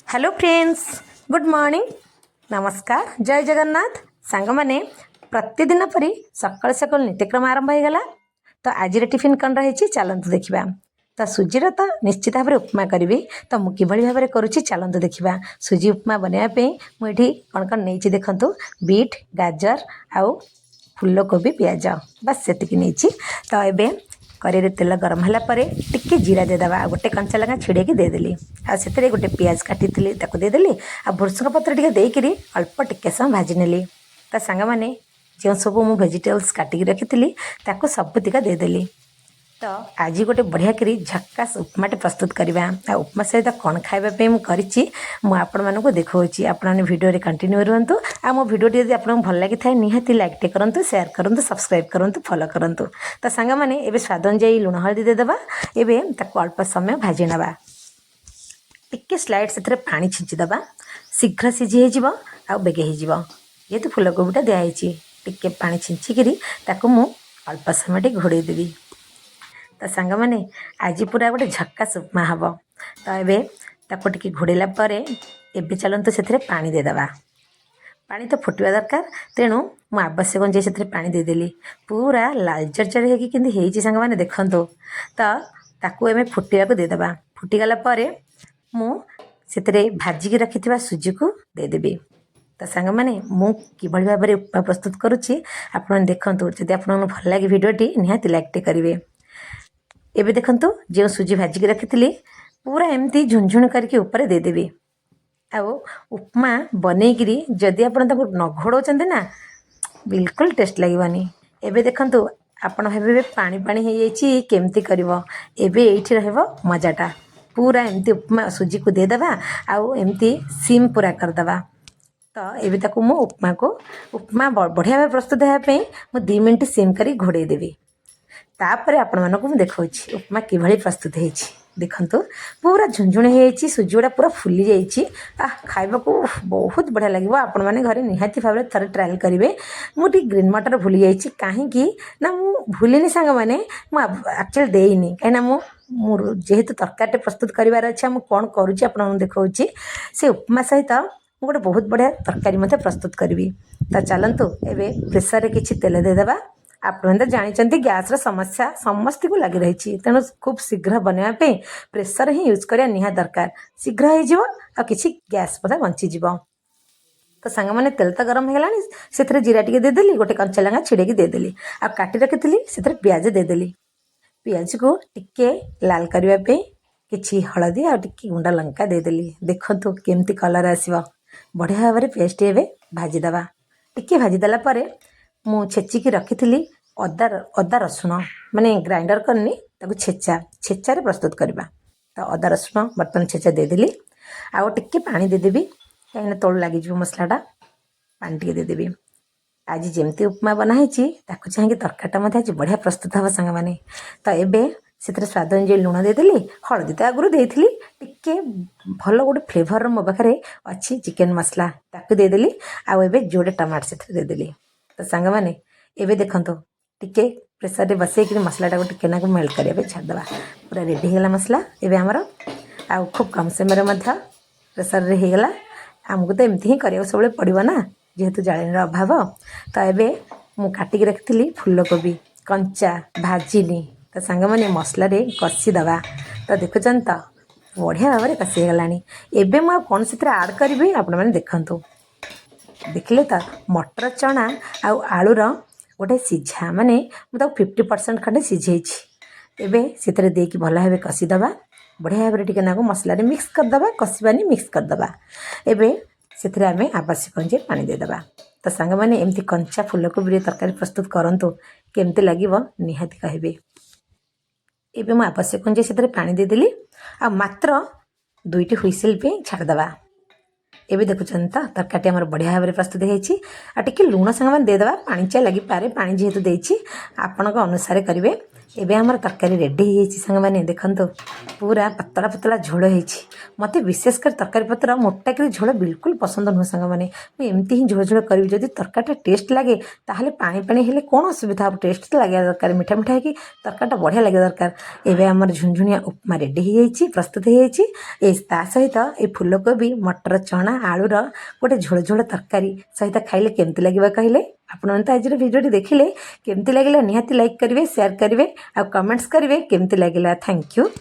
Hello friends, good morning, ନମସ୍କାର, ଜୟ ଜଗନ୍ନାଥ। ସାଙ୍ଗମାନେ, ପ୍ରତିଦିନ ପରି ସକାଳୁ ସକାଳୁ ନିତ୍ୟକ୍ରମ ଆରମ୍ଭ ହୋଇଗଲା। ତ ଆଜିର ଟିଫିନ୍ କ'ଣ ରହିଛି, ଚାଲନ୍ତୁ ଦେଖିବା। ତ ସୁଜିର ତ ନିଶ୍ଚିତ ଭାବରେ ଉପମା କରିବି। ତ ମୁଁ କିଭଳି ଭାବରେ କରୁଛି, ଚାଲନ୍ତୁ ଦେଖିବା। ସୁଜି ଉପମା ବନାଇବା ପାଇଁ ମୁଁ ଏଠି କ'ଣ କ'ଣ ନେଇଛି ଦେଖନ୍ତୁ। ବିଟ୍, ଗାଜର ଆଉ ଫୁଲକୋବି, ପିଆଜ, ବାସ୍ ସେତିକି ନେଇଛି। ତ ଏବେ କରେଇରେ ତେଲ ଗରମ ହେଲା ପରେ ଟିକେ ଜିରା ଦେଇଦେବା। ଆଉ ଗୋଟେ କଞ୍ଚା ଲଙ୍କା ଛିଡ଼େଇକି ଦେଇଦେଲି। ଆଉ ସେଥିରେ ଗୋଟେ ପିଆଜ କାଟିଥିଲି, ତାକୁ ଦେଇଦେଲି। ଆଉ ଭୃସଙ୍ଗ ପତ୍ର ଟିକେ ଦେଇକିରି ଅଳ୍ପ ଟିକେ ସମୟ ଭାଜି ନେଲି। ତା ସାଙ୍ଗମାନେ, ଯେଉଁ ସବୁ ମୁଁ ଭେଜିଟେବଲ୍ସ କାଟିକି ରଖିଥିଲି, ତାକୁ ସବୁତିକ ଦେଇଦେଲି। ତ ଆଜି ଗୋଟେ ବଢ଼ିଆ କରି ଝକ୍କାସ ଉପମାଟେ ପ୍ରସ୍ତୁତ କରିବା। ଆଉ ଉପମା ସହିତ କ'ଣ ଖାଇବା ପାଇଁ ମୁଁ କରିଛି, ମୁଁ ଆପଣମାନଙ୍କୁ ଦେଖାଉଛି। ଆପଣମାନେ ଭିଡ଼ିଓରେ କଣ୍ଟିନ୍ୟୁ ରୁହନ୍ତୁ। ଆଉ ମୋ ଭିଡ଼ିଓଟି ଯଦି ଆପଣଙ୍କୁ ଭଲ ଲାଗିଥାଏ, ନିହାତି ଲାଇକ୍ଟେ କରନ୍ତୁ, ସେୟାର କରନ୍ତୁ, ସବସ୍କ୍ରାଇବ୍ କରନ୍ତୁ, ଫଲୋ କରନ୍ତୁ। ତ ସାଙ୍ଗମାନେ, ଏବେ ସ୍ୱାଦ ଅନୁଯାୟୀ ଲୁଣ, ହଳଦୀ ଦେଇଦେବା। ଏବେ ତାକୁ ଅଳ୍ପ ସମୟ ଭାଜି ନେବା। ଟିକେ ସ୍ଲାଇଟ୍ ସେଥିରେ ପାଣି ଛିଞ୍ଚିଦେବା। ଶୀଘ୍ର ସିଝି ହେଇଯିବ ଆଉ ବେଗେ ହେଇଯିବ, ଯେହେତୁ ଫୁଲକୋବିଟା ଦିଆହେଇଛି। ଟିକେ ପାଣି ଛିଞ୍ଚିକିରି ତାକୁ ମୁଁ ଅଳ୍ପ ସମୟ ଟିକେ ଘୋଡ଼େଇ ଦେବି। ତ ସାଙ୍ଗମାନେ, ଆଜି ପୁରା ଗୋଟେ ଝକ୍କାସ ଉପମା ହେବ। ତ ଏବେ ତାକୁ ଟିକେ ଘୋଡ଼େଇଲା ପରେ ଏବେ ଚାଲନ୍ତୁ ସେଥିରେ ପାଣି ଦେଇଦେବା। ପାଣି ତ ଫୁଟିବା ଦରକାର, ତେଣୁ ମୁଁ ଆବଶ୍ୟକ ଅନୁଯାୟୀ ସେଥିରେ ପାଣି ଦେଇଦେଲି। ପୁରା ଲାଲ ଜରଜର ହେଇକି କେମିତି ହେଇଛି ସାଙ୍ଗମାନେ, ଦେଖନ୍ତୁ। ତ ତାକୁ ଆମେ ଫୁଟିବାକୁ ଦେଇଦେବା। ଫୁଟିଗଲା ପରେ ମୁଁ ସେଥିରେ ଭାଜିକି ରଖିଥିବା ସୁଜିକୁ ଦେଇଦେବି। ତ ସାଙ୍ଗମାନେ, ମୁଁ କିଭଳି ଭାବରେ ଉପମା ପ୍ରସ୍ତୁତ କରୁଛି, ଆପଣ ଦେଖନ୍ତୁ। ଯଦି ଆପଣଙ୍କୁ ଭଲ ଲାଗେ ଭିଡ଼ିଓଟି, ନିହାତି ଲାଇକ୍ଟେ କରିବେ। ଏବେ ଦେଖନ୍ତୁ, ଯେଉଁ ସୁଜି ଭାଜିକି ରଖିଥିଲି, ପୁରା ଏମିତି ଝୁଣଝୁଣ କରିକି ଉପରେ ଦେଇଦେବି। ଆଉ ଉପମା ବନେଇକିରି ଯଦି ଆପଣ ତାକୁ ନ ଘୋଡ଼ଉଛନ୍ତି ନା, ବିଲକୁଲ ଟେଷ୍ଟ ଲାଗିବନି। ଏବେ ଦେଖନ୍ତୁ, ଆପଣ ଭାବିବେ ପାଣି ପାଣି ହେଇଯାଇଛି, କେମିତି କରିବ? ଏବେ ଏଇଠି ରହିବ ମଜାଟା। ପୁରା ଏମିତି ଉପମା ସୁଜିକୁ ଦେଇଦେବା ଆଉ ଏମିତି ସିମ୍ ପୁରା କରିଦେବା। ତ ଏବେ ତାକୁ ମୁଁ ଉପମାକୁ, ଉପମା ବଢ଼ିଆ ଭାବେ ପ୍ରସ୍ତୁତ ହେବା ପାଇଁ ମୁଁ 2 ମିନିଟ୍ ସିମ୍ କରି ଘୋଡ଼େଇ ଦେବି। ତାପରେ ଆପଣମାନଙ୍କୁ ମୁଁ ଦେଖାଉଛି ଉପମା କିଭଳି ପ୍ରସ୍ତୁତ ହେଇଛି। ଦେଖନ୍ତୁ, ପୁରା ଝୁଣଝୁଣ ହେଇଯାଇଛି, ସୁଜି ଗୁଡ଼ା ପୁରା ଫୁଲି ଯାଇଛି। ଆଃ, ଖାଇବାକୁ ବହୁତ ବଢ଼ିଆ ଲାଗିବ। ଆପଣମାନେ ଘରେ ନିହାତି ଭାବରେ ଥରେ ଟ୍ରାଏଲ୍ କରିବେ। ମୁଁ ଟିକେ ଗ୍ରୀନ୍ ମଟର ଭୁଲି ଯାଇଛି। କାହିଁକି ନା ମୁଁ ଭୁଲିନି ସାଙ୍ଗମାନେ, ମୁଁ ଆକ୍ଚୁଆଲି ଦେଇନି, କାହିଁକିନା ମୁଁ ଯେହେତୁ ତରକାରୀଟେ ପ୍ରସ୍ତୁତ କରିବାର ଅଛି। ଆଉ ମୁଁ କ'ଣ କରୁଛି, ଆପଣଙ୍କୁ ଦେଖାଉଛି। ସେ ଉପମା ସହିତ ମୁଁ ଗୋଟେ ବହୁତ ବଢ଼ିଆ ତରକାରୀ ମଧ୍ୟ ପ୍ରସ୍ତୁତ କରିବି। ତ ଚାଲନ୍ତୁ, ଏବେ ପ୍ରେସରରେ କିଛି ତେଲ ଦେଇଦେବା। ଆପଣମାନେ ତ ଜାଣିଛନ୍ତି, ଗ୍ୟାସ୍ର ସମସ୍ୟା ସମସ୍ତଙ୍କୁ ଲାଗି ରହିଛି। ତେଣୁ ଖୁବ୍ ଶୀଘ୍ର ବନାଇବା ପାଇଁ ପ୍ରେସର ହିଁ ୟୁଜ୍ କରିବା ନିହାତି ଦରକାର। ଶୀଘ୍ର ହେଇଯିବ ଆଉ କିଛି ଗ୍ୟାସ୍ ମଧ୍ୟ ବଞ୍ଚିଯିବ। ତ ସାଙ୍ଗମାନେ, ତେଲ ତ ଗରମ ହେଇଗଲାଣି। ସେଥିରେ ଜିରା ଟିକେ ଦେଇଦେଲି, ଗୋଟେ କଞ୍ଚା ଲଙ୍କା ଛିଡ଼େଇକି ଦେଇଦେଲି ଆଉ କାଟି ରଖିଥିଲି ସେଥିରେ ପିଆଜ ଦେଇଦେଲି। ପିଆଜକୁ ଟିକେ ଲାଲ କରିବା ପାଇଁ କିଛି ହଳଦୀ ଆଉ ଟିକେ ଗୁଣ୍ଡ ଲଙ୍କା ଦେଇଦେଲି। ଦେଖନ୍ତୁ କେମିତି କଲର୍ ଆସିବ। ବଢ଼ିଆ ଭାବରେ ପିଆଜଟି ଏବେ ଭାଜିଦେବା। ଟିକେ ଭାଜିଦେଲା ପରେ ମୁଁ ଛେଚିକି ରଖିଥିଲି ଅଦା, ଅଦା ରସୁଣ, ମାନେ ଗ୍ରାଇଣ୍ଡର କରିନି, ତାକୁ ଛେଚାରେ ପ୍ରସ୍ତୁତ କରିବା। ତ ଅଦା ରସୁଣ ବର୍ତ୍ତମାନ ଛେଚା ଦେଇଦେଲି। ଆଉ ଟିକେ ପାଣି ଦେଇଦେବି, କାହିଁକିନା ତଳୁ ଲାଗିଯିବ ମସଲାଟା। ପାଣି ଟିକେ ଦେଇଦେବି। ଆଜି ଯେମିତି ଉପମା ବନା ହେଇଛି, ତାକୁ ଚାହିଁକି ତରକାରୀଟା ମଧ୍ୟ ଆଜି ବଢ଼ିଆ ପ୍ରସ୍ତୁତ ହେବ ସାଙ୍ଗମାନେ। ତ ଏବେ ସେଥିରେ ସ୍ୱାଦ ଅନୁଯାୟୀ ଲୁଣ ଦେଇଦେଲି। ହଳଦୀ ତ ଆଗରୁ ଦେଇଥିଲି। ଟିକେ ଭଲ ଗୋଟେ ଫ୍ଲେଭରର ମୋ ପାଖରେ ଅଛି ଚିକେନ୍ ମସଲା, ତାକୁ ଦେଇଦେଲି। ଆଉ ଏବେ ଯୋଡ଼େ ଟମାଟୋ ସେଥିରେ ଦେଇଦେଲି। ତ ସାଙ୍ଗମାନେ, ଏବେ ଦେଖନ୍ତୁ, ଟିକେ ପ୍ରେସରରେ ବସେଇକିରି ମସଲାଟାକୁ ଟିକେ ନାକୁ ମେଲ୍ଟ କରିବା ପାଇଁ ଛାଡ଼ିଦେବା। ପୁରା ରେଡ଼ି ହେଇଗଲା ମସଲା ଏବେ ଆମର। ଆଉ ଖୁବ୍ କମ୍ ସମୟରେ ମଧ୍ୟ ପ୍ରେସରରେ ହେଇଗଲା। ଆମକୁ ତ ଏମିତି ହିଁ କରିବାକୁ ସବୁବେଳେ ପଡ଼ିବ ନା, ଯେହେତୁ ଜାଳେଣୀର ଅଭାବ। ତ ଏବେ ମୁଁ କାଟିକି ରଖିଥିଲି ଫୁଲକୋବି, କଞ୍ଚା, ଭାଜିନି। ତ ସାଙ୍ଗମାନେ, ମସଲାରେ କଷିଦେବା। ତ ଦେଖୁଛନ୍ତି ତ, ବଢ଼ିଆ ଭାବରେ କଷି ହେଇଗଲାଣି। ଏବେ ମୁଁ ଆଉ କ'ଣ ସେଥିରେ ଆଡ଼୍ କରିବି, ଆପଣମାନେ ଦେଖନ୍ତୁ। ଦେଖିଲେ ତ, ମଟର ଚଣା ଆଉ ଆଳୁର ଗୋଟେ ସିଝା, ମାନେ ମୁଁ ତାକୁ 50% ଖଣ୍ଡେ ସିଝେଇଛି। ଏବେ ସେଥିରେ ଦେଇକି ଭଲ ଭାବେ କଷିଦେବା। ବଢ଼ିଆ ଭାବରେ ଟିକେ ନାକୁ ମସଲାରେ ମିକ୍ସ କରିଦେବା। କଷିବାନି, ମିକ୍ସ କରିଦେବା। ଏବେ ସେଥିରେ ଆମେ ଆବଶ୍ୟକ ଅନୁଯାୟୀ ପାଣି ଦେଇଦେବା। ତ ସାଙ୍ଗମାନେ, ଏମିତି କଞ୍ଚା ଫୁଲକୋବିରେ ତରକାରୀ ପ୍ରସ୍ତୁତ କରନ୍ତୁ, କେମିତି ଲାଗିବ ନିହାତି କହିବେ। ଏବେ ମୁଁ ଆବଶ୍ୟକ ଅନୁଯାୟୀ ସେଥିରେ ପାଣି ଦେଇଦେଲି ଆଉ ମାତ୍ର ଦୁଇଟି ହୁଇସିଲ୍ ପାଇଁ ଛାଡ଼ିଦେବା। ଏବେ ଦେଖୁଛନ୍ତି ତ, ତରକାରୀଟି ଆମର ବଢ଼ିଆ ଭାବରେ ପ୍ରସ୍ତୁତ ହେଇଛି। ଆଉ ଟିକେ ଲୁଣ ସାଙ୍ଗମାନେ ଦେଇଦେବା। ପାଣିଚିଆ ଲାଗିପାରେ, ପାଣି ଯେହେତୁ ଦେଇଛି, ଆପଣଙ୍କ ଅନୁସାରେ କରିବେ। ଏବେ ଆମର ତରକାରୀ ରେଡ଼ି ହେଇଯାଇଛି ସାଙ୍ଗମାନେ। ଦେଖନ୍ତୁ, ପୁରା ପତଳା ପତଳା ଝୋଳ ହେଇଛି। ମୋତେ ବିଶେଷ କରି ତରକାରୀ ପତ୍ର ମୋଟା କରି ଝୋଳ ବିଲକୁଲ ପସନ୍ଦ ନୁହେଁ ସାଙ୍ଗମାନେ। ମୁଁ ଏମିତି ହିଁ ଝୋଳ ଝୋଳ କରିବି। ଯଦି ତରକାରୀଟା ଟେଷ୍ଟ ଲାଗେ, ତାହେଲେ ପାଣି ପାଣି ହେଲେ କ'ଣ ଅସୁବିଧା ହେବ? ଟେଷ୍ଟ ତ ଲାଗିବା ଦରକାର। ମିଠା ମିଠା ହେଇକି ତରକାରୀଟା ବଢ଼ିଆ ଲାଗିବା ଦରକାର। ଏବେ ଆମର ଝୁଣଝୁଣିଆ ଉପମା ରେଡ଼ି ହେଇଯାଇଛି, ପ୍ରସ୍ତୁତ ହେଇଯାଇଛି। ଏ ତା ସହିତ ଏ ଫୁଲକୋବି, ମଟର, ଚଣା, ଆଳୁର ଗୋଟେ ଝୋଳ ଝୋଳ ତରକାରୀ ସହିତ ଖାଇଲେ କେମିତି ଲାଗିବ କହିଲେ? ଆପଣମାନେ ତ ଆଜିର ଭିଡ଼ିଓଟି ଦେଖିଲେ, କେମିତି ଲାଗିଲା ନିହାତି ଲାଇକ୍ କରିବେ, ସେୟାର କରିବେ ଆଉ କମେଣ୍ଟସ୍ କରିବେ କେମିତି ଲାଗିଲା। Thank you.